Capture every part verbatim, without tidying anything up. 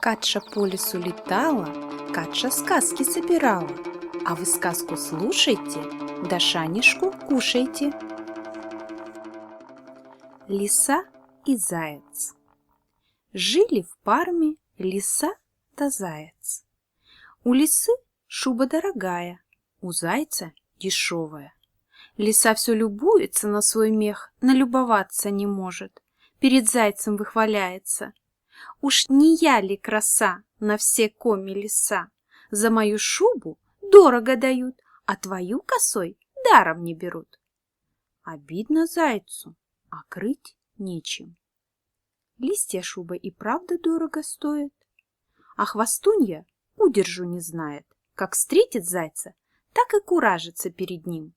Катша по лесу летала, Катша сказки собирала. А вы сказку слушайте, да шанишку кушайте. Лиса и заяц. Жили в парме лиса да заяц. У лисы шуба дорогая, у зайца дешевая. Лиса все любуется на свой мех, налюбоваться не может, перед зайцем выхваляется. Уж не я ли краса на все коми леса? За мою шубу дорого дают, а твою косой даром не берут. Обидно зайцу, а крыть нечем. Листья шуба и правда дорого стоит. А хвастунья удержу не знает. Как встретит зайца, так и куражится перед ним.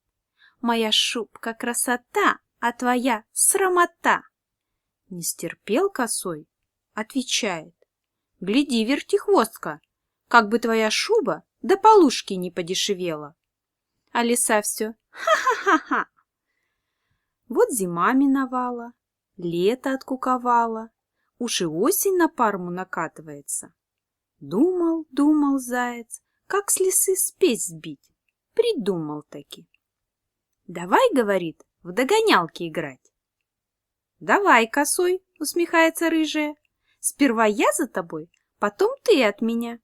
Моя шубка красота, а твоя срамота. Не стерпел косой, отвечает. Гляди, вертихвостка, как бы твоя шуба до полушки не подешевела. А лиса все: ха-ха-ха-ха. Вот зима миновала, лето откуковало, уж и осень на парму накатывается. Думал, думал заяц, как с лисы спесь сбить. Придумал таки. Давай, говорит, в догонялки играть. Давай, косой, усмехается рыжая. Сперва я за тобой, потом ты от меня.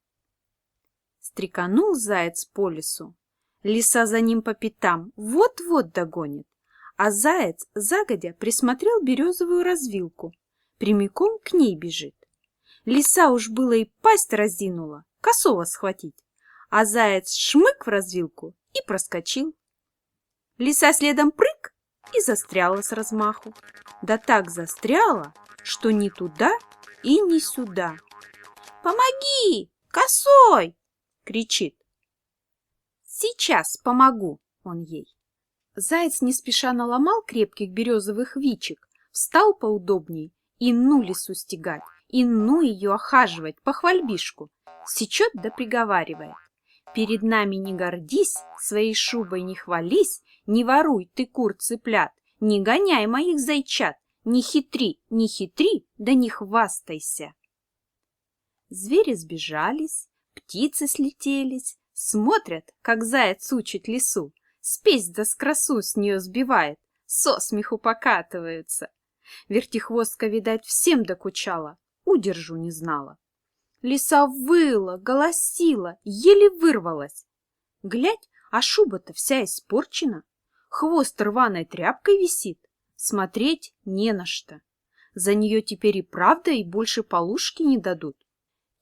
Стреканул заяц по лесу. Лиса за ним по пятам, вот-вот догонит. А заяц загодя присмотрел березовую развилку. Прямиком к ней бежит. Лиса уж было и пасть разинула, косого схватить. А заяц шмык в развилку и проскочил. Лиса следом прыг и застряла с размаху. Да так застряла, что ни туда и ни сюда. «Помоги, косой!» — кричит. «Сейчас помогу», — он ей. Заяц не спеша наломал крепких березовых вичек, встал поудобней и ну лису стегать, и ну ее охаживать по хвальбишку. Сечет да приговаривает: «Перед нами не гордись, своей шубой не хвались, не воруй ты кур, цыплят, не гоняй моих зайчат, не хитри, не хитри, да не хвастайся». Звери сбежались, птицы слетелись, смотрят, как заяц учит лису, спесь да с красу с нее сбивает, со смеху покатываются. Вертихвостка, видать, всем докучала, удержу не знала. Лиса выла, голосила, еле вырвалась. Глядь, а шуба-то вся испорчена, хвост рваной тряпкой висит, смотреть не на что. За нее теперь и правда и больше полушки не дадут.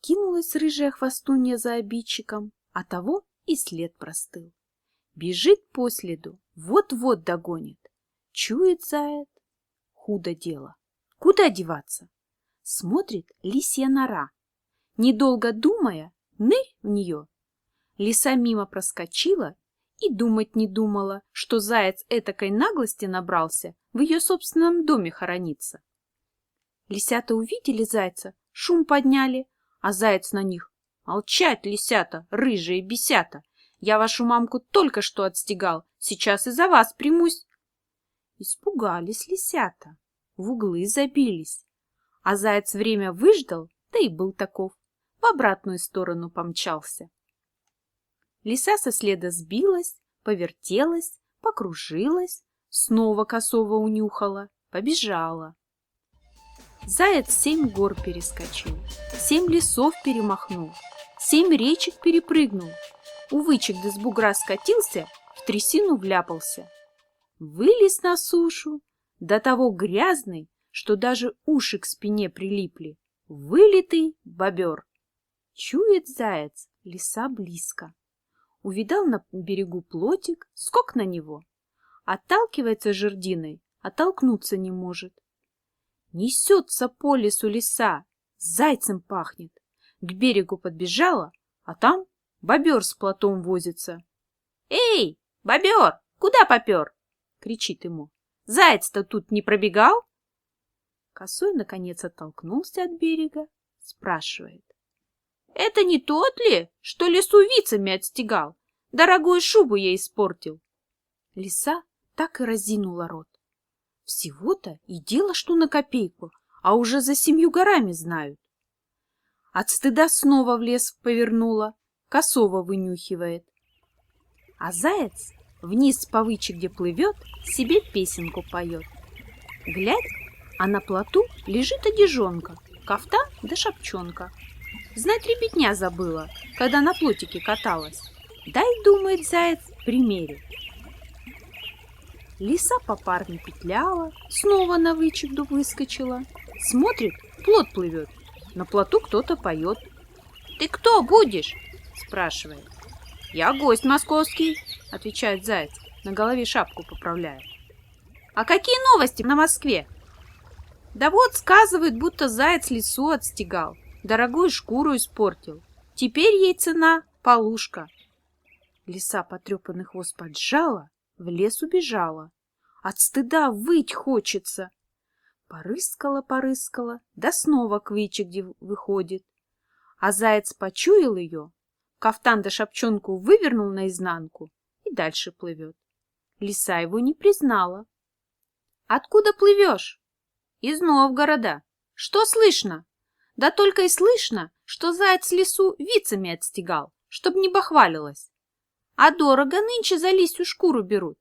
Кинулась рыжая хвастунья за обидчиком, а того и след простыл. Бежит по следу, вот-вот догонит. Чует заяц, худо дело. Куда деваться? Смотрит — лисья нора. Недолго думая, нырь в нее. Лиса мимо проскочила и думать не думала, что заяц этакой наглости набрался в ее собственном доме хорониться. Лисята увидели зайца, шум подняли, а заяц на них: «Молчать, лисята, рыжие бесята! Я вашу мамку только что отстегал, сейчас и за вас примусь». Испугались лисята, в углы забились. А заяц время выждал, да и был таков. В обратную сторону помчался. Лиса со следа сбилась, повертелась, покружилась, снова косого унюхала, побежала. Заяц семь гор перескочил, семь лесов перемахнул, семь речек перепрыгнул. У вычек да с бугра скатился, в трясину вляпался. Вылез на сушу, до того грязный, что даже уши к спине прилипли. Вылитый бобер. Чует заяц, лиса близко. Увидал на берегу плотик, скок на него. Отталкивается жердиной, оттолкнуться не может. Несется по лесу лиса, зайцем пахнет. К берегу подбежала, а там бобер с плотом возится. «Эй, бобер, куда попер?» — кричит ему. «Заяц-то тут не пробегал?» Косой, наконец, оттолкнулся от берега, спрашивает: «Это не тот ли, что лису вицами отстегал? Дорогую шубу ей испортил». Лиса так и разинула рот. Всего-то и дело, что на копейку, а уже за семью горами знают. От стыда снова в лес повернула, косого вынюхивает. А заяц вниз по вычегде плывет, себе песенку поет. Глядь, а на плоту лежит одежонка, кафтан да шапчонка. Знать, ребятня забыла, когда на плотике каталась. Дай, думает заяц, примерю. Лиса попарно петляла, снова на вычегду выскочила. Смотрит, плот плывет, на плоту кто-то поет. «Ты кто будешь?» — спрашивает. «Я гость московский», — отвечает заяц, на голове шапку поправляя. «А какие новости на Москве?» «Да вот, сказывают, будто заяц лису отстегал, дорогую шкуру испортил. Теперь ей цена полушка». Лиса потрепанный хвост поджала, в лес убежала. От стыда выть хочется. Порыскала, порыскала, да снова к вычегде выходит. А заяц почуял ее, кафтан да шапчонку вывернул наизнанку и дальше плывет. Лиса его не признала. «Откуда плывешь?» «Из Новгорода». «Что слышно?» «Да только и слышно, что заяц лису вицами отстегал, чтоб не бахвалилась. А дорого нынче за лисью шкуру берут».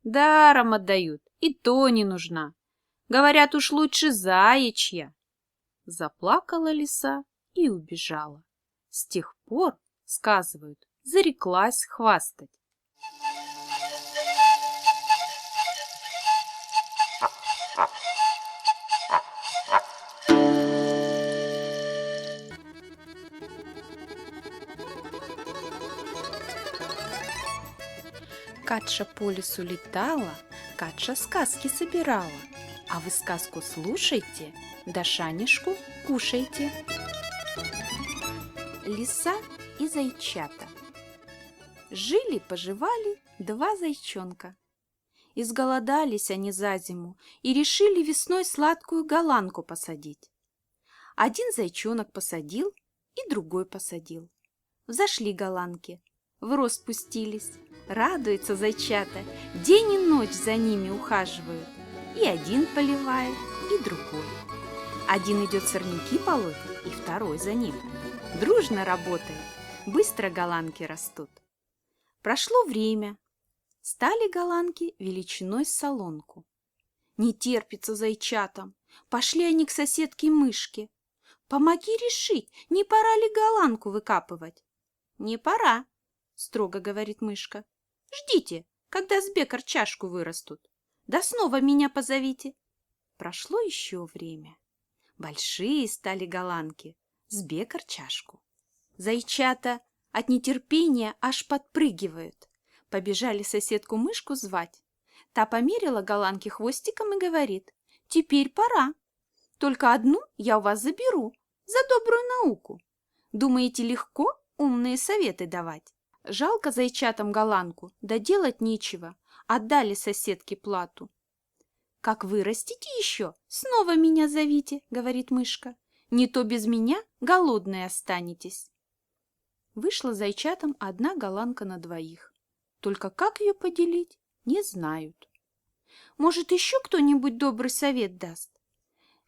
«Даром отдают, и то не нужна. Говорят, уж лучше заячья». Заплакала лиса и убежала. С тех пор, сказывают, зареклась хвастать. Катша по лесу летала, Катша сказки собирала. А вы сказку слушайте, да шанишку кушайте. Лиса и зайчата. Жили-поживали два зайчонка. Изголодались они за зиму и решили весной сладкую голланку посадить. Один зайчонок посадил и другой посадил. Взошли голланки, в рост пустились. Радуются зайчата, день и ночь за ними ухаживают. И один поливает, и другой. Один идет сорняки полоть, и второй за ним. Дружно работают, быстро голланки растут. Прошло время. Стали голланки величиной с солонку. Не терпится зайчатам. Пошли они к соседке мышке. «Помоги решить, не пора ли голланку выкапывать?» «Не пора», — строго говорит мышка. «Ждите, когда с бекар чашку вырастут. Да снова меня позовите». Прошло еще время. Большие стали голланки, с бекар чашку. Зайчата от нетерпения аж подпрыгивают. Побежали соседку мышку звать. Та померила голланке хвостиком и говорит: «Теперь пора. Только одну я у вас заберу за добрую науку. Думаете, легко умные советы давать?» Жалко зайчатам голланку, да делать нечего. Отдали соседке плату. «Как вырастете еще, снова меня зовите, — говорит мышка. — Не то без меня голодные останетесь». Вышла зайчатам одна голланка на двоих. Только как ее поделить, не знают. «Может, еще кто-нибудь добрый совет даст?»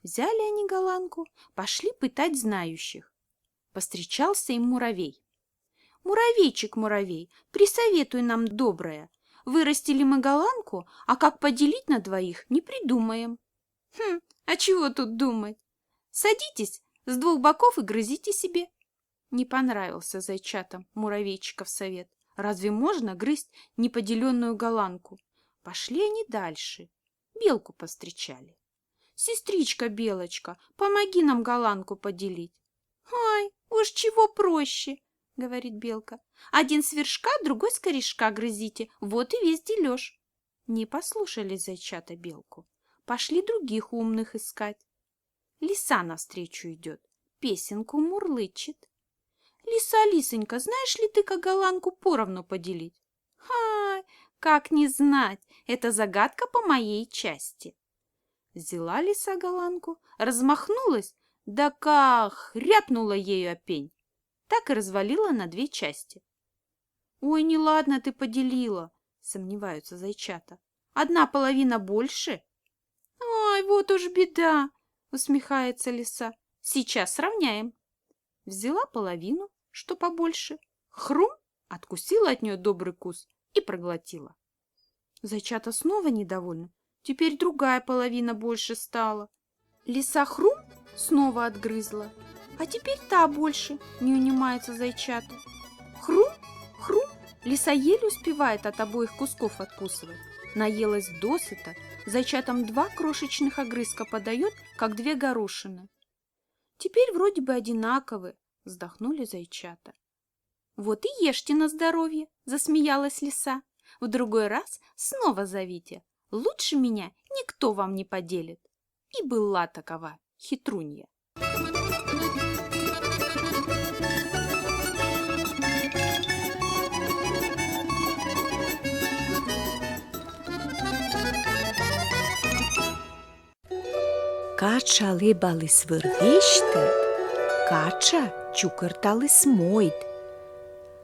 Взяли они голланку, пошли пытать знающих. Повстречался им муравей. «Муравейчик, муравей, присоветуй нам доброе. Вырастили мы голланку, а как поделить на двоих, не придумаем». «Хм, а чего тут думать? Садитесь с двух боков и грызите себе». Не понравился зайчатам муравейчиков совет. Разве можно грызть неподеленную голланку? Пошли они дальше. Белку повстречали. «Сестричка белочка, помоги нам голланку поделить». «Ай, уж чего проще, — говорит белка. — Один с вершка, другой с корешка грызите, вот и весь дележ». Не послушали зайчата белку, пошли других умных искать. Лиса навстречу идет, песенку мурлычет. «Лиса, лисонька, знаешь ли ты, как голланку поровну поделить?» «Ха, как не знать, это загадка по моей части». Взяла лиса голланку, размахнулась, да как хряпнула ею о пень, так и развалила на две части. «Ой, неладно ты поделила, — сомневаются зайчата. — Одна половина больше». «Ай, вот уж беда, — усмехается лиса. — Сейчас сравняем». взяла половину, что побольше, хрум, откусила от нее добрый кус и проглотила. Зайчата снова недовольны. Теперь другая половина больше стала. Лиса хрум снова отгрызла. А теперь та больше, не унимаются зайчата. Хрум, хрум, лиса еле успевает от обоих кусков откусывать. Наелась досыта, зайчатам два крошечных огрызка подает, как две горошины. Теперь вроде бы одинаковы, вздохнули зайчата. Вот и ешьте на здоровье, засмеялась лиса. В другой раз снова зовите. Лучше меня никто вам не поделит. И была такова хитрунья. Кача лэбаліс вӧр весьтӧд, кача чукӧрталіс мойд.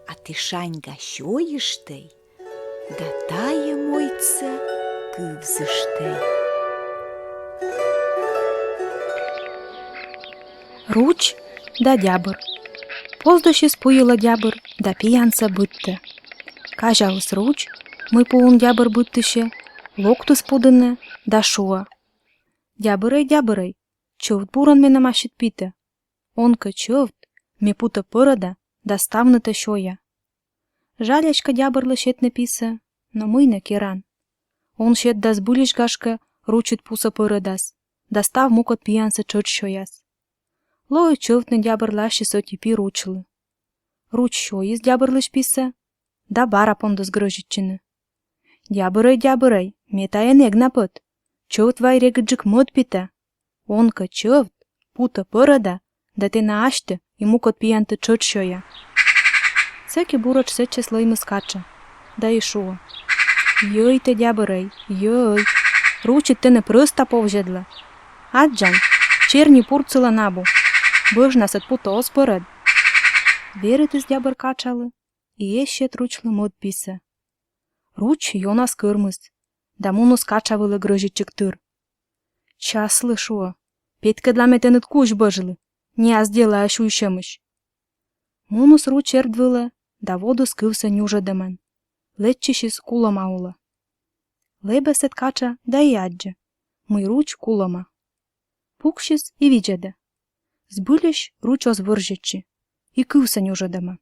А ті шаньга сёйыштӧй да тайӧ мойдсӧ кывзыштӧй. Руч да дябӧр. Поздасис пу йылӧ дябӧр да пиянсӧ быдтӧ. Казяліс руч, мый пуын дябӧр быдтысьӧ, локтіс пу дінӧ да шуӧ: «Дябӧрӧй, дябӧрӧй, чӧвт бурӧн менам ассьыд питӧ. Он кӧ чӧвт, ме путӧ пӧрӧда да ставнытӧ сёя». Жаляськӧ дябӧрлы сетны писӧ, но мый нӧ керан. Он сет да збыльысь, гашкӧ, ручыд пусӧ пӧрӧдас да став мукӧд пиянсӧ тшӧтш сёяс. Лои чӧвтны дябӧрлы ассьыс ӧти пи ручлы. Руч сёйис дябӧрлысь писӧ да бара пондіс грӧзьӧдчыны: «Дябӧрӧй, дябӧрӧй, ме тайӧн эг на пӧт. Чӧвт вай регыдджык мӧд питӧ. Он кӧ чӧвт, путӧ пӧрӧда да тэнӧ асьтӧ и мукӧд пиянтӧ тшӧтш сёя». Сэки буретш сэтчӧс лэймис кача да и шуӧ: «Йӧй тэ, дябӧрӧй, йӧй. Ручыд тэнӧ прӧста повзьӧдлӧ. Аддзан, черни пурт сылӧн абу. Бӧжнас ӧд путӧ оз пӧрӧд». Веритіс дябӧр качалы и эз сет ручлы мӧд писӧ. Руч ёна скӧрмис да муніс кача вылӧ грӧзьӧдчигтыр. «Часлы, — шуӧ, — петкӧдла ме тэныд кузь бӧжлы, неас делаӧ сюйсьӧмысь». Муніс руч эрд вылӧ да водіс кывсӧ нюжӧдӧмӧн. Лэччысис кулӧма улӧ. Лэбӧ сэт кача да и аддзӧ, мый руч кулӧма. Пуксис и видзӧдӧ: збыльысь руч оз вӧрзьӧдчы и кывсӧ нюжӧдӧма.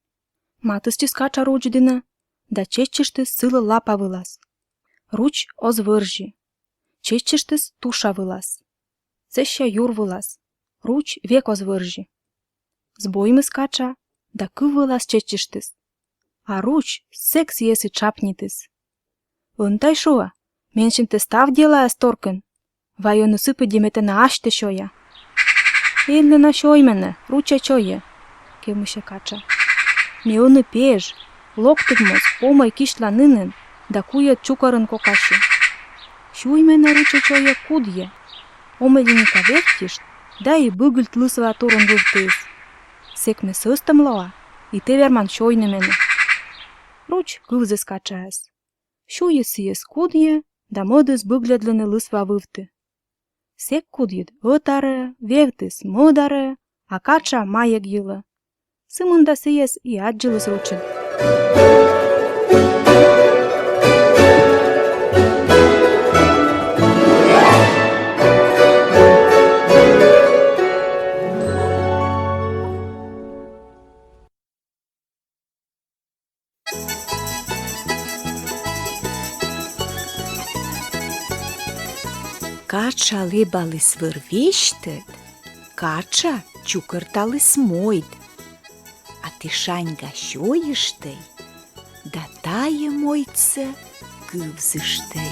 Матыстчис кача руч дінӧ да чеччыштіс сылы лапа вылас. Руч оз вӧрзьы. Чеччыштіс туша вылас. Сэсся юр вылас. Руч век оз вӧрзьы. Збоймис кача да кыв вылас чеччыштіс. А руч сэк сійӧс и тшапнитіс. «Ӧнтай, — шуӧ, — менсьым тэ став делаӧс торкин. Вай ӧні сы пыдди ме тэнӧ асьтӧ сёя». «Эдлӧн на сёй менӧ, ручӧ чойӧ, — кевмысьӧ кача. — Ме ӧні пеж, локтігмоз помӧй кисьтла нинын да куйӧд чукӧрын кокасю. Сюй менӧ, ручӧ чойӧ, кудйӧ». Омӧльыны кӧ вевттьышт, да и быгльт лысва турун вывтіыс. Сэк ме сӧстӧм лоа, и тэ верман сёйны менӧ. Руч кывзіс качаӧс. Сюйис сійӧс кудйӧ да мӧдіс быгльӧдлыны лысва вывті. Сэк кудйыд ӧтарӧ, вевтіс мӧдарӧ, а кача майӧг йылӧ. Сы мында сійӧс и аддзыліс ручыд. Кача лэбаліс вӧр весьтӧд, кача чукӧрталіс мойд. А ті шаньга сёйыштӧй да тайӧ мойдсӧ кывзыштӧй.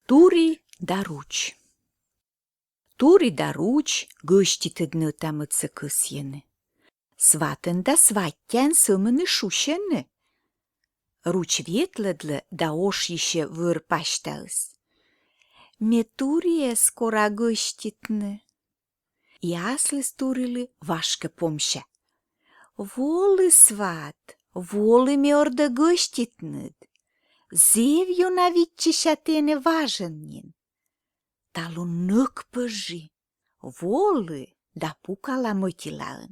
Тури да руч. Тури да руч гӧститӧдны ӧта-мӧдсӧ кӧсйӧны. Сватӧн да сватьяӧн сӧмын и шусьӧны. Руч ветлӧдлӧ да ошйысьӧ вӧр пасьтаыс. «Ме туриӧс кора гӧститны». И аслыс турилы вашкӧ помся: «Волы, сват, волы, ме ордӧ гӧститныд. Зэв ёна виччыся тэ энӧ важӧн нин». Талун нӧк пӧжи, волы да пукала мӧтилаын.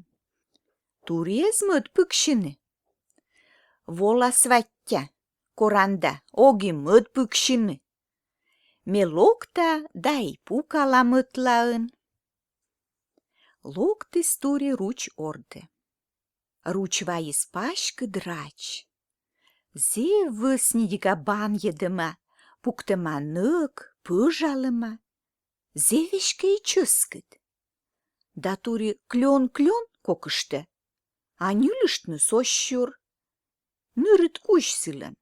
Тури эз мӧд пыксьыны. Вола, сваття, коран да, ог и мӧд пыксьыны. Ме локта да и пукала мӧтлаын. Локтіс тури руч ордӧ. Руч вайис паськыд рач. Зэв вӧсньыдика банйӧдӧма, пуктӧма нӧк, пӧжалӧма. Зэв эськӧ и чӧскыд. Да тури клён-клён кокыштӧ, а ньылыштныс оз сюр. Нырыд кузь сылӧн.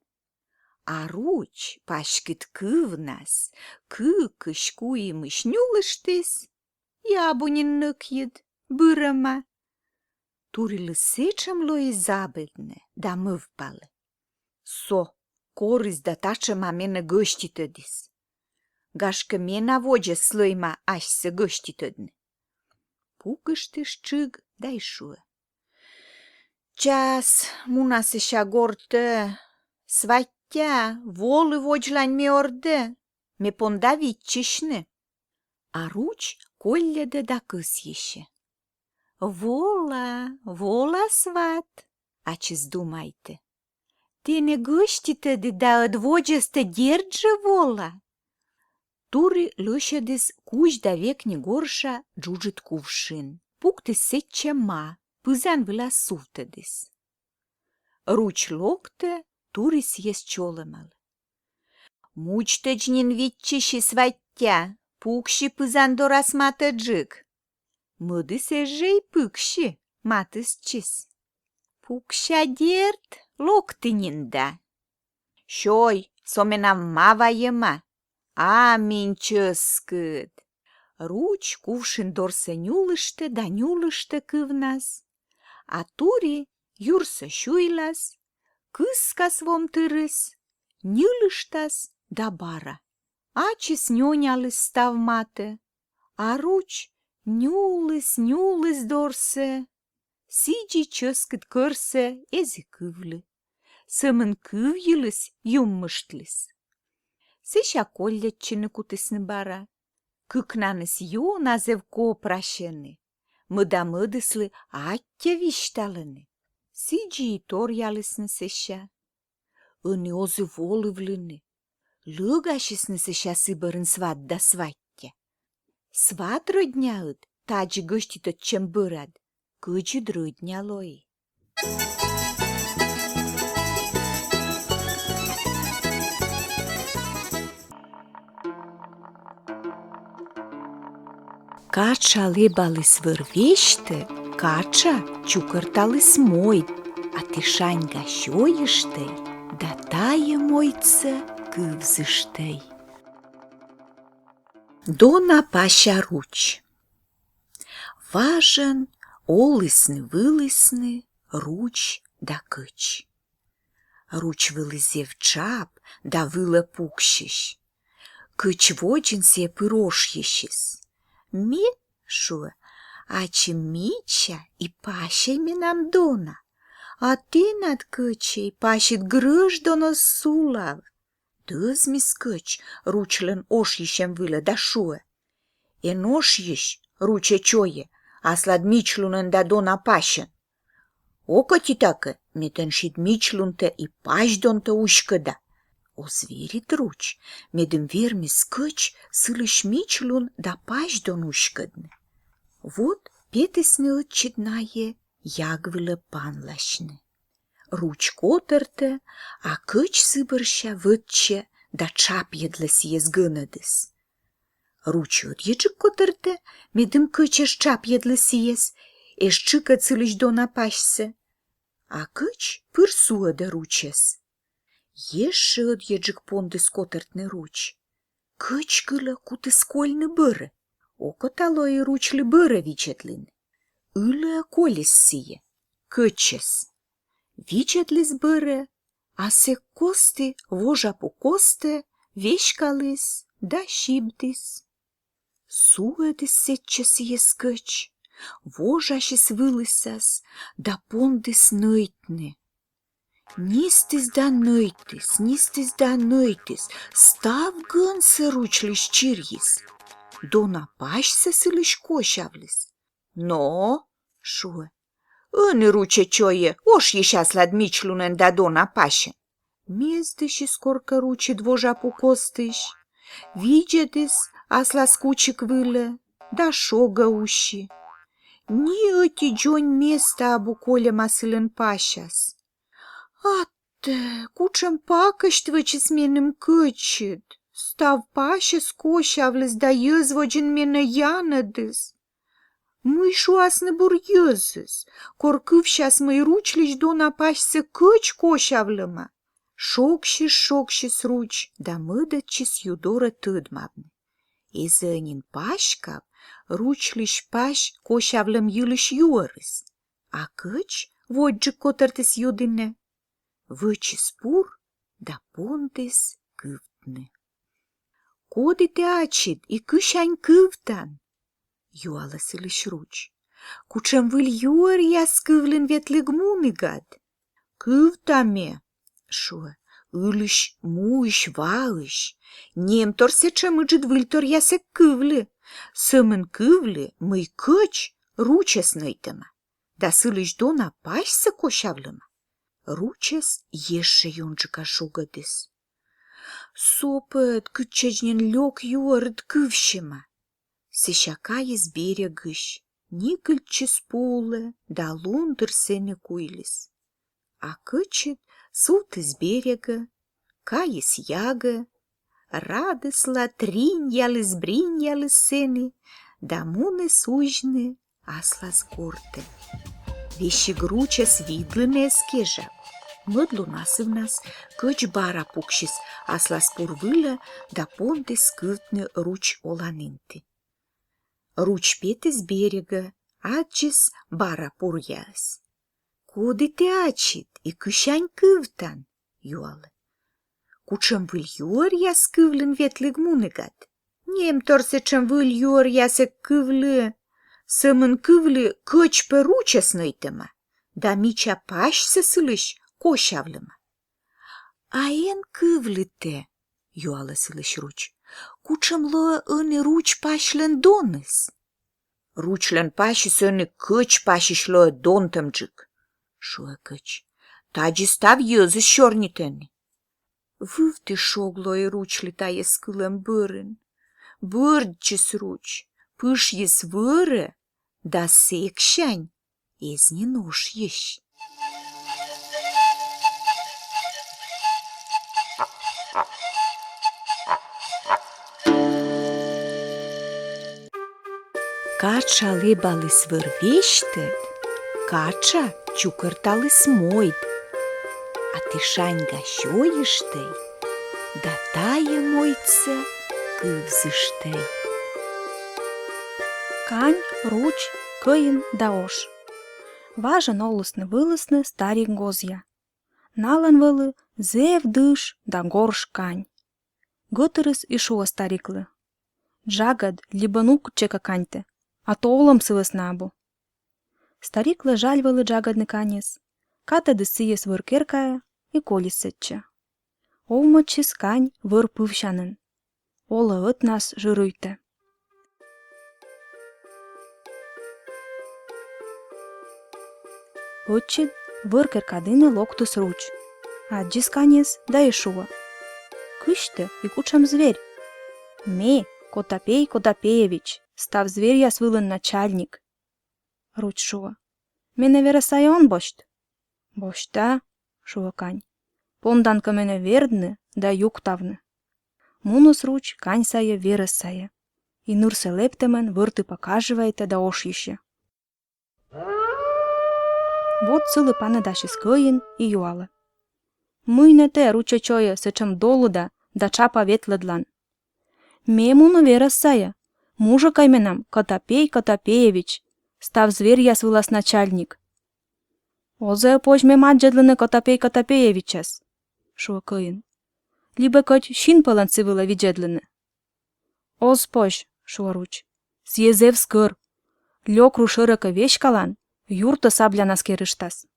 А руч паськыд кывнас кыкысь-куимысь нюлыштіс, и абу нин нӧкйыд, бырӧма. Турилы сэтшӧм лои забеднӧ да мӧвпалӧ: со корис да татшӧма менӧ гӧститӧдіс. Гашкӧ, ме на водзӧ слӧйма асьсӧ гӧститӧдны. Пукыштіс тшыг да и шуӧ: Час муна сэсся гортӧ. Сваття, волы водзлань ме ордӧ, ме понда виччысьны. А руч колльӧдӧ да кӧсйысьӧ: Вола, вола, сват, ачыс думайтӧ. Тэнӧ гӧститӧді да ӧд водзӧстӧ дерт жӧ вола. Тури лӧсьӧдіс кузь да векни горша джуджыд кувшин, пуктіс сэтчӧ ма, пызан вылас сувтӧдіс. Руч локтӧ, тури сійӧс чолӧмалӧ: Мудзтӧдз нин виччыси, сваття, пукси пызан дорас матӧджык. Мӧдыс эз жӧ и пыкси, матыстчис. Пукся, дерт, локті нин да. Сёй, со менам ма вайӧма, а минь чӧскыд. Руч кувшин дорсӧ нюлыштӧ да нюлыштӧ кывнас, а тури юрсӧ сюйлас, кыскас вом тырыс, ньылыштас да бара. Ачыс нёняліс став матӧ, а руч нюліс, нюліс дорсӧ. Сідзи чӧскыд кӧрсӧ эз и кывлы. Сӧмын кыв йылыс юммыштліс. Сэсся колльӧдчыны кутісны бара. Кыкнанныс ёна зэв копрасьӧны, мӧда-мӧдыслы аттьӧ висьталӧны. Сідзи и торъялісны сэсся. Ӧні оз и волывлыны. Лӧгасисны сэсся сы бӧрын сват да сваття. Сват рӧдняыд тадзи гӧститӧдчӧм бӧрад кӧдзыд рӧдня лои. Катша лэбаліс вӧр весьтӧ, катша чукӧрталіс мойд, а ті шаньга сёйыштӧй да тайӧ мойдсӧ кывзыштӧй. Дона пася руч. Важӧн олісны-вылісны руч да кӧч. Руч вӧлі зэв тшап да вылӧ пуксьысь. Кӧч водзын сійӧ пыр ошйысис. Ме, шуӧ, ачым мича и пасьӧй менам дона. А тэнад, кӧчӧй, пасьыд грӧш дон оз сулав. Дӧзмис кӧч ручлӧн ошйысьӧм вылӧ да шуӧ: Эн ошйысь, ручӧ-чойӧ, аслад мичлунӧн да дона пасьӧн. Окотитакӧ ме тэн сідз мичлунтӧ и пасьдонтӧ уськӧда. Оз верит руч, медым вермис кӧч сылысь мичлун да пасьдон уськӧдны. Вот петісны ӧтчыд найӧ яг вылӧ панласьны. Руч котӧртӧ, а кӧч сы бӧрся вӧтчӧ да тшапйӧдлӧ сійӧс гӧнӧдыс. Руч ӧдйӧджык котӧртӧ, медым кӧч эз тшапйӧдлы сійӧс, эз тшыкӧд сылысь дона пасьсӧ. А кӧч пыр суӧдӧ ручӧс. Ещӧ ӧдйӧджык пондіс котӧртны руч. Кӧч кылӧ кутіс кольны бӧрӧ. Окота лои ручлы бӧрӧ видзӧдлыны. Ылӧ колис сійӧ кӧчӧс. Видзӧдліс бӧрӧ, а сэк кості вожапу костӧ веськаліс да сибдіс. Суӧдіс сэтчӧ сійӧс кӧч, вожасис-вылісас да пондіс нӧйтны. Нистіс да нӧйтіс, нистіс да нӧйтіс, став гӧнсӧ ручлысь чирйис. дона пасьсӧ сылысь косявліс. Но, шуӧ, ӧні, ручӧ-чойӧ, ошйысь аслад мичлунӧн да дона пасьӧн. Мездысис коркӧ ручыд вожа пу костысь, видзӧдіс аслас кучик вылӧ да шогӧ уси. Ни ӧти дзонь места абу кольӧма сылӧн пасяс. Аттӧ, кутшӧм пакӧсьт вӧчис меным кӧчыд! Став пасьӧс косявліс да йӧз водзын менӧ янӧдіс. Мый шуасны бур йӧзыс, кор кывсяс, мый ручлысь дона пасьсӧ кӧч косявлӧма? Шогсис-шогсис руч да мӧдӧдчис ю дорӧ тӧдмавны, эз-ӧ нин паськав ручлысь пась косявлӧм йылысь юӧрыс. А кӧч водзджык котӧртіс ю дінӧ, вӧчис пур да пондіс кывтны. Коді тэ ачыд и кысянь кывтан? — юалӧ сылысь руч. — Кутшӧм выль юӧръяс кывлін ветліг мунігад? — Кывта ме, — шуӧ, — ылысь муысь-ваысь. Немтор сэтшӧм ыджыд выльторъяс эг кывлы. Сӧмын кывлі, мый кӧч ручӧс нӧйтӧма да сылысь дона пасьсӧ косявлӧма. Ручӧс ещӧ ёнджыка шогӧдіс. Со пӧ ӧд кытчӧдз нин лёк юӧрыд кывсьӧма. Сэсся кайис берегысь, никыльтчис пу улӧ да лун дыр сэні куйліс. А кӧчыд сувтіс берегӧ, кайис ягӧ, радысла триньяліс-бриньяліс сэні да муніс узьны аслас гортӧ. Весиг ручӧс видлыны эз кежав. Мӧд лун асывнас кӧч бара пуксис аслас пур вылӧ да пондіс кывтны руч оланінті. Руч петіс берегӧ, аддзис бара пуръяӧс. — Коді тэ ачыд и кысянь кывтан? — юалӧ. — Кутшӧм выль юӧръяс кывлін ветліг мунігад? — Немтор сэтшӧм выль юӧръяс эг кывлы. Сӧмын кывлі, кӧч пӧ ручӧс нӧйтӧма да мича пасьсӧ сылысь косявлӧма. — А эн кывлы тэ, — юалӧ сылысь руч, — кутшӧм лоӧ ӧні руч пасьлӧн доныс? — Ручлӧн пасьыс ӧні кӧч пасьысь лоӧ донтӧмджык, — шуӧ кӧч. — Тадзи став йӧзыс сёрнитӧны. Вывті шог лои ручлы тайӧс кылӧм бӧрын. Бӧрддзис руч, пышйис вӧрӧ да сэксянь эз нин ошйысь. Катша лэбаліс вӧр весьтӧд, катша чукӧрталіс мойд. А ті шаньга сёйыштӧй да тайӧ мойдсӧ кывзыштӧй. Кань, руч, кӧин да ош. Важӧн олісны-вылісны старик гозъя. Налӧн вӧлі зэв дыш да горш кань. Гӧтырыс и шуӧ стариклы: «Джагӧд либӧ нуктчӧй кӧ каньтӧ, а то олӧм сы вӧсна абу». Стариклы жаль вӧлі джагӧдны каньӧс. Катӧдіс сійӧс вӧр керкаӧ и колис сэтчӧ. Овмӧдчис кань вӧр пывсянын. Олӧ ӧтнас жыруйтӧ. Ӧтчыд вӧр керка дінӧ локтіс руч. Аддзис каньӧс да и шуӧ: «Кысь тэ и кутшӧм зверь?» «Ме Котопей Котопеевич, став зверьяс вылын начальник». Руч шуӧ: «Менӧ верӧс сайӧ он босьт?» «Босьта, — шуӧ кань. — Пондан кӧ менӧ вердны да юктавны». Муніс руч кань сайӧ верӧс сайӧ. И нырсӧ лэптӧмӧн вӧр тыпа кажвайтӧ да ошйысьӧ. Вот сылы паныдасис кӧин и юалӧ: «Мый нӧ тэ, ручӧ-чойӧ, сэтшӧм долыда да тшапа ветлӧдлан?» «Ме муні верӧс сайӧ. Мужикӧй менам Котопей Котопеевич, став зверьяс вылас начальник». «Оз-ӧ позь мем аддзӧдлыны Котопей Котопеевичӧс?» — шуӧ кӧин. «Либӧ кӧть синпӧлӧн сы вылӧ видзӧдлыны?» «Оз позь, — шуӧ руч. — Сійӧ зэв скӧр. Лёк ру шӧрӧ кӧ веськалан, юртӧ саблянас керыштас».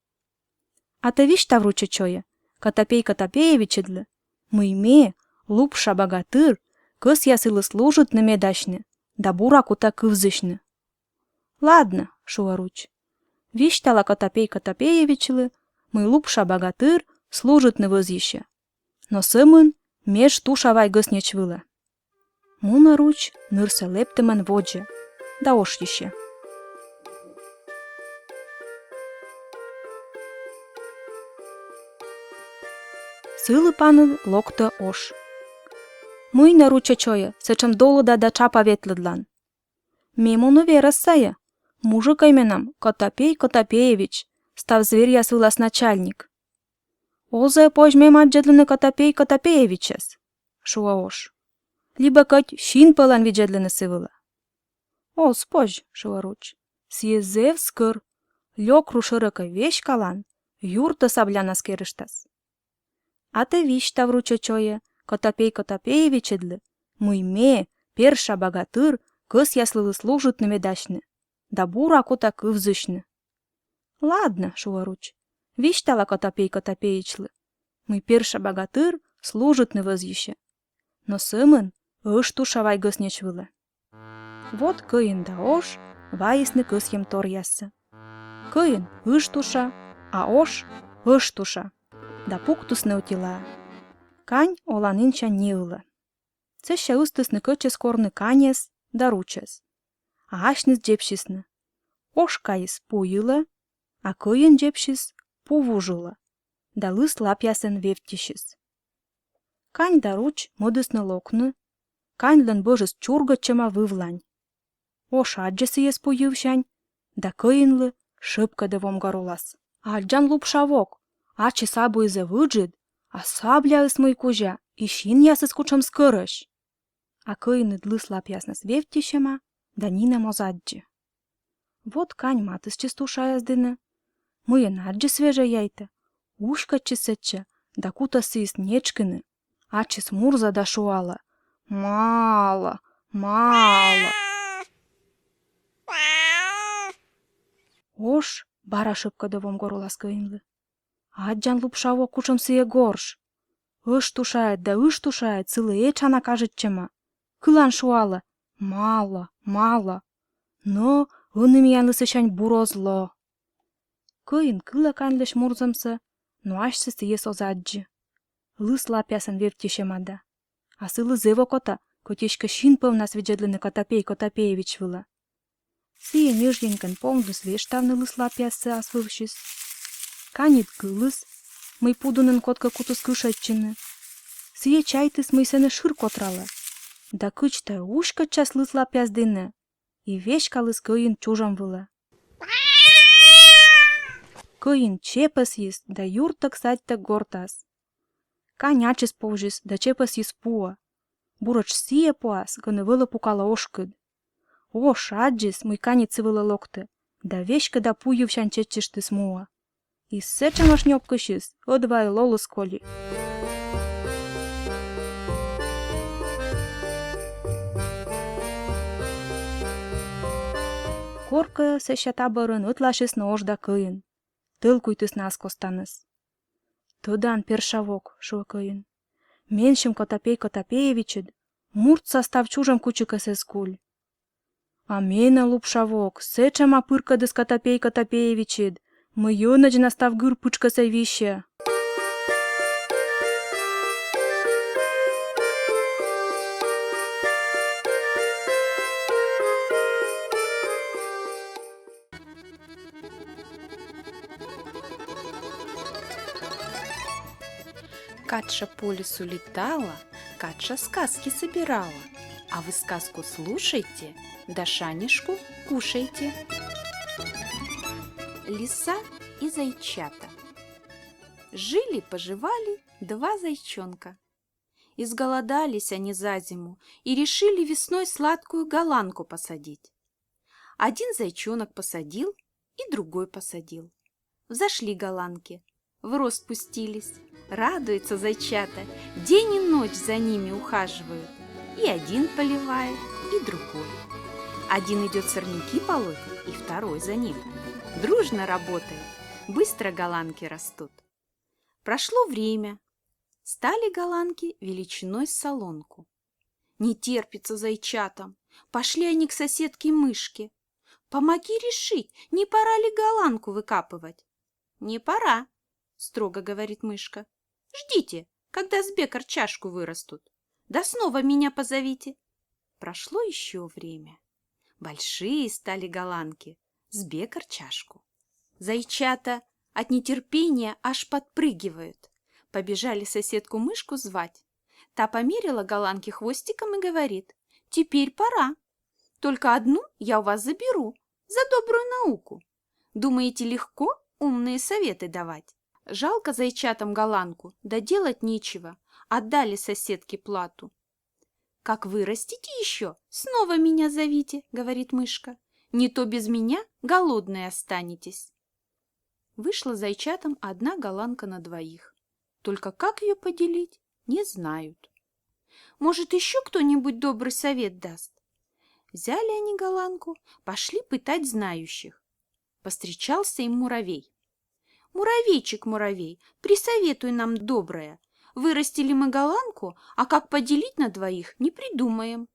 «А тэ висьтав, ручӧ-чойӧ, Котопей Котопеевичыдлы, мый ме, лупша богатыр, кӧсъя сылы служитны медасьны, да бура кута кывзысьны. «Ладнӧ, — шуӧ руч. — Висьтала Котопей Котопеевичлы, мый Лупша багатыр служитны вӧзйысьӧ. Но сӧмын ме ыж туша вай гӧснеч вылӧ». Мунӧ руч, нырсӧ лэптӧмӧн водзӧ, да ошйысьӧ. Сылы паныд локтӧ ош. «Мый нӧ, ручӧ-чойӧ, сэтшӧм долыда да тшапа ветлӧдлан?» «Ме муні верӧс сайӧ. Мужикӧй менам Котопей Котопеевич, став зверьяс вылас начальник». «Оз-ӧ позь мем аддзӧдлыны Котопей Котопеевичӧс?» — шуӧ ош. «Либӧ кӧть син пӧлӧн видзӧдлыны сы вылӧ?» «Оз позь, — шуӧ руч. — Сійӧ зэв скӧр, лёк ру шӧрӧкӧ веськалан, юртӧ саблянас керыштас». «А тэ висьтав, ручӧ-чойӧ, Котопей Котопеевичыдлы, мый ме, Перша багатыр, кӧсъяслы служитны медасьны да бура кута кывзысьны». «Ладнӧ, — шуӧ руч. — Висьтала Котопей Котопеевичлы, мый Перша багатыр служитны вӧзйысьӧ. Но сӧмын ыж туша вай гӧснеч вылӧ». Вот кӧин да ош вайисны кӧсйӧмторъяссӧ. Кӧин ыж туша, а ош ыж туша, да пуктісны ӧтилаӧ. Кань оланінсянь не ылӧ. Сэсся ыстісны кӧчӧс корны каньӧс да ручӧс. А асьныс дзебсисны. Ош кайис пу йылӧ, а кӧин дзебсис пу вуж улӧ да лыс лапъясӧн вевттьысис. Кань да руч мӧдісны локны. Каньлӧн бӧжыс чургӧдчӧма вывлань. Ош аддзӧ сійӧс пу йывсянь да кӧинлы шӧпкӧдӧ вомгорулас: «Аддзан, Лупша вок, ачыс абуыс зэв ыджыд, а сабляыс мый кузя, и синъясыс кутшӧм скӧрӧсь». А кӧиныд лыс лапъяснас вевттьысьӧма да нинӧм оз аддзы. Вот кань матыстчис тушаяс дінӧ, мыйӧн аддзис свежӧй яйтӧ, уськӧдчис сэтчӧ да кутас сійӧс нетшкыны. Ачыс мурза да шуалӧ: «Мала, мала». Ош бара шӧпкӧдӧ вомгорулас кӧинлы: «Аддзан, Лупша вок, кутшӧм сійӧ горш. Ыж тушаыд да ыж тушаыд сылы этша на кажитчӧма. Кылан шуалӧ: мала, мала. Но ӧні миянлы сысянь бур оз ло». Кӧин кылӧ каньлысь мурзӧмсӧ, но асьсӧ сійӧс оз аддзы. Лыс лапъясӧн вевттьысьӧма да. А сылы зэв окота, кӧть эськӧ син пӧвнас видзӧдлыны Котопей Котопеевич вылӧ. Сійӧ ньӧжйӧникӧн повныс вештавны лыс лапъяссӧ ас вывсьыс. Каньыд кыліс, мый пу дінын кодкӧ кутіс кышӧдчыны. Сійӧ чайтіс, мый сэні шыр котралӧ. Да кыдз тай уськӧдчас лыс лапъяс дінӧ и веськаліс кӧин чужӧм вылӧ. Кӧин чепӧсйис да юртӧг-садьтӧг гортас. Кань ачыс повзис да чепӧсйис пуӧ. Буретш сійӧ пуас гӧнӧ вӧлі пукалӧ ошкыд. Ош аддзис, мый каньыд сы вылӧ локтӧ, да веськыда пу йывсянь чеччыштіс муӧ. И сэтшӧмӧсь нёпкысьыс, ӧдва и лолыс коли. Коркӧ сэсся та бӧрын ӧтлаасисны ош да кӧин. Тӧлкуйтісны ас костаныс. «Тӧдан, Перша вок, — шуӧ кӧин, — менсьым Котопей Котопеевичыд муртса став чужӧм кучикӧс эз куль. А менӧ, Лупша вок, сэтшӧма пыркӧдіс Котопей Котопеевичыд, мый ӧнӧдз на став гыр пытшкӧсӧ висьӧ». Катша по лесу летала, Катша сказки собирала. А вы сказку слушайте, да шанишку кушайте. Лиса и зайчата. Жили-поживали два зайчонка. Изголодались они за зиму и решили весной сладкую голланку посадить. Один зайчонок посадил и другой посадил. Взошли голланки, в рост пустились. Радуются зайчата, день и ночь за ними ухаживают. И один поливает, и другой. Один идёт сорняки полоть, и второй за ним. Дружно работают, быстро голланки растут. Прошло время. Стали голланки величиной с солонку. Не терпится зайчатам. Пошли они к соседке мышке. «Помоги решить, не пора ли голланку выкапывать?» «Не пора», — строго говорит мышка. «Ждите, когда с бекар чашку вырастут. Да снова меня позовите». Прошло еще время. Большие стали голланки, с бекар чашку. Зайчата от нетерпения аж подпрыгивают. Побежали соседку мышку звать. Та померила голланке хвостиком и говорит: «Теперь пора. Только одну я у вас заберу за добрую науку. Думаете, легко умные советы давать?» Жалко зайчатам голланку, да делать нечего. Отдали соседке плату. «Как вырастите еще, снова меня зовите, — говорит мышка. — Не то без меня голодные останетесь». Вышла зайчатам одна голланка на двоих. Только как ее поделить, не знают. «Может, еще кто-нибудь добрый совет даст?» Взяли они голланку, пошли пытать знающих. Повстречался им муравей. «Муравейчик, муравей, присоветуй нам доброе. Вырастили мы голланку, а как поделить на двоих, не придумаем».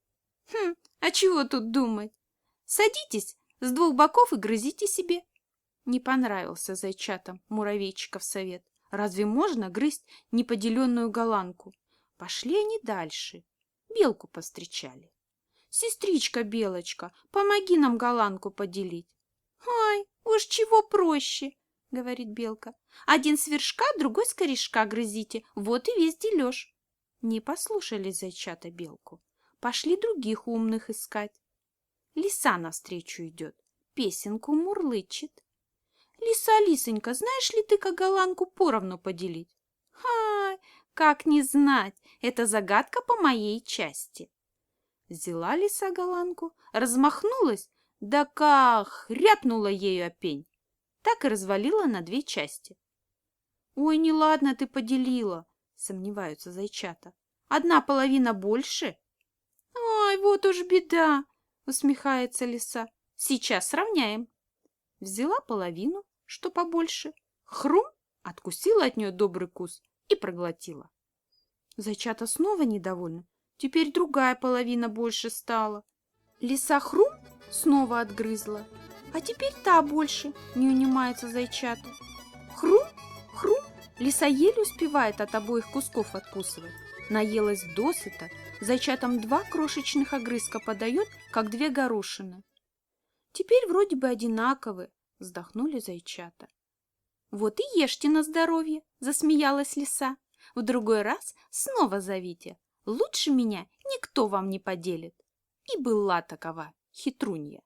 «Хм, а чего тут думать? Садитесь, с двух боков и грызите себе». Не понравился зайчатам муравейчиков совет. Разве можно грызть неподеленную голланку? Пошли они дальше. Белку повстречали. «Сестричка белочка, помоги нам голланку поделить». «Ай, уж чего проще, — говорит белка. — Один с вершка, другой с корешка грызите, вот и весь дележ». Не послушали зайчата белку. Пошли других умных искать. Лиса навстречу идет, песенку мурлычет. «Лиса, лисонька, знаешь ли ты, как голланку поровну поделить?» «Ха, как не знать, это загадка по моей части». Взяла лиса голланку, размахнулась, да как хряпнула ею о пень. Так и развалила на две части. «Ой, неладно ты поделила, — сомневаются зайчата. — Одна половина больше». «Ай, вот уж беда, — усмехается лиса. — Сейчас сравняем». Взяла половину, что побольше, хрум, откусила от нее добрый кус и проглотила. Зайчата снова недовольны. Теперь другая половина больше стала. Лиса хрум снова отгрызла. «А теперь та больше», — не унимаются зайчата. Хрум, хрум, лиса еле успевает от обоих кусков откусывать. Наелась досыта, зайчатам два крошечных огрызка подает, как две горошины. «Теперь вроде бы одинаковы», — вздохнули зайчата. «Вот и ешьте на здоровье», — засмеялась лиса. «В другой раз снова зовите. Лучше меня никто вам не поделит». И была такова хитрунья.